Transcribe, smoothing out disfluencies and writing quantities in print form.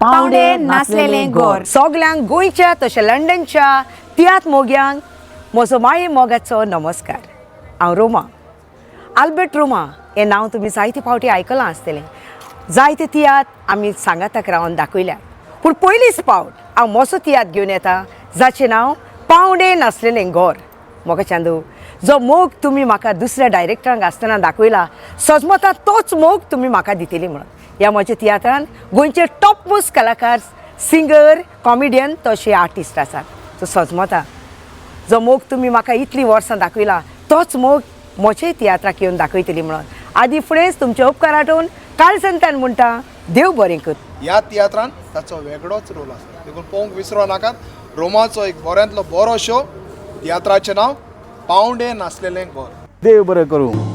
पावंडे नासलेलें घर. सगल्यांक गोंयच्या तशें लंडनच्या तियात्र मोग्यांक म्हजो माये मोगाचो नमस्कार. हांव रोमा, आल्बर्ट रोमा हें नांव तुमी जायते फावटी आयकलां आसतलें. जायते तियात्र आमी सांगाताक रावन दाखयल्यात, पूण पयलीच फावट हांव म्हजो तियात्र घेवन येता जाचें नांव पावंडे नासलेलें घर. म्हाका चांदू, जो मोग तुमी म्हाका दुसऱ्या डायरेक्टरांक आसतना दाखयला, सजमता तोच मोग तुमी म्हाका दितली म्हणून ह्या म्हज्या तियात्रान गोंयचे टॉप मोस्ट कलाकार, सिंगर, कॉमेडियन तशे आर्टिस्ट आसात. सो सजमता जो मोग तुमी म्हाका इतलीं वर्सां दाखयला तोच मोग म्हजे तियात्राक येवन दाखयतली म्हणून आदी फुडेंच तुमचे उपकार आठोवन काळसंतान म्हणटा, देव बरें कर. ह्या तियात्रान ताचो वेगळोच रोल आसा, देखून पळोवंक विसरो नाकात. रोमाचो एक बऱ्यांतलो बरो शो, तियात्राचें नांव पावंडे नासलेलें घर. देव बरें करूं.